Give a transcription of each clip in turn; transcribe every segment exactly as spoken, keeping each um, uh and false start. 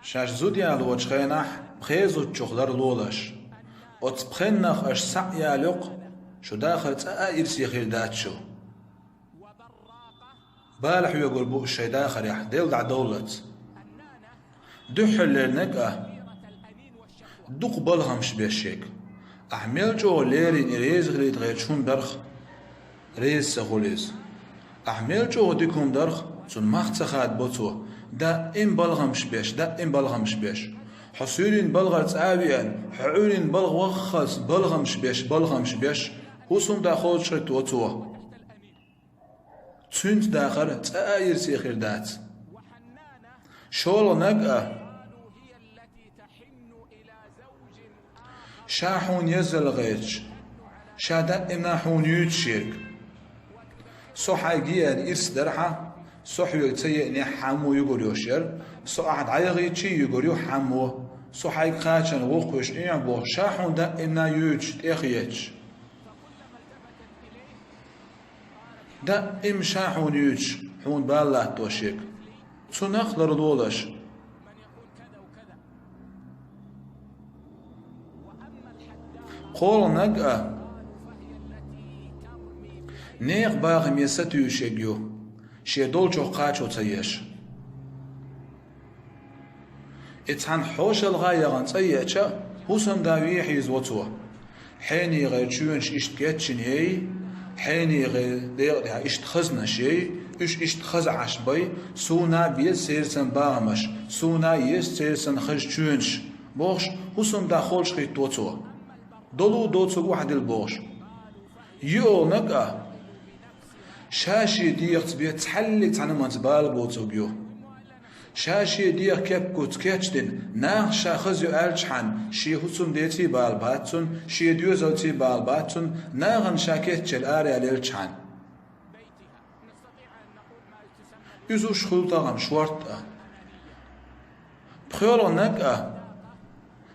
Шаьш зуда ялочу хенахь пхезучух ларлолаш. Оцу пхеннах аша схьа а ялайо, шу дахар цкъа а ирсе хир дац шу. Бала хьоьгур бу шайн дахарехь, Делан дӀадовллалц. Дуьххьарлерниг а, дукха балхамаш беш ерг. Ахь мел чӀогӀа леррина и реза хилийта гӀерташ хӀума дарх, реза ца хуьлу иза. Ахь мел чӀогӀа дика хӀума дарх, цунна мах ца хадабо цо, даим балхамаш беш, даим балхамаш беш. Хьо суьйрина балхара цкъа а веана, хьо Ӏуьйрина балха ваххалц балхамаш беш, балхамаш беш, хӀусамда кхочушхуьтту цо. Цуьнца дахар цкъа а ирсе хир дац. ШолгӀаниг а, ша хьуна еззал гӀерташ, ша даимна хьуна юьйцуш ерг. Со хьайга еана ирс дара хьан, со хьоьга ца еанехь хьан мо югур йолуш яра, со ахь дӀаяхийча а югур ю хьан мо, со хьайга кхачарна воккхавеш Ӏехьа бохуш, ша хьуна даимна юьйцуш, тӀехъетташ. Даим ша хьуна юьйцуш, хьуна бала латтош ерг. Цунах ларлолаш. КхоалгӀаниг а, нехан бахаме сатуьйсуш ерг ю, шен долчух кхачо ца еш. И цхьана хьошалгӀа яхана цӀа еача, хӀусамда вехьийзаво цо. ХьенегӀерчу чоьнаш иштта кечйина яй, хьенегӀеран декъа тӀехь иштта хазнаш яй, уьш иштта хаза Ӏаш бай, суна а беза церан санна бахамаш, суна а еза церан санна хаза чоьнаш, бохуш, хӀусамда кхочушхуьтту цо. Долу доцург вахьадилла бохуш. ЙоьалгӀаниг а, ша шен дегӀаца бен цхьаьллиг цхьана хӀуманца бала боцург ю. Ша шен дегӀан кеп-куц кечдина, нахах ша хаза ю аьллачхьана, шен хӀусамдеца а бала бац цунна, шен доьзалца а бала бац цунна, нахана ша кечъелла араяьлчхьана. Иза уьш хуьлу тахана шортта а. ПхоьалгӀаниг а,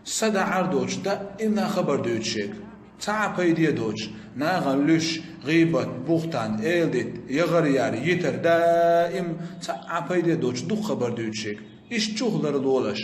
са дӀа Ӏар доцуш, даимна хабар дуьйцуш ерг. Цхьа а пайде доцуш, нахана луьйш, гӀийбат, бухтан, эладита, яхар яр, йитар, даим цхьа а пайде доцуш, дукха хабар дуьйцуш ерг. Иштта чух ларлолаш.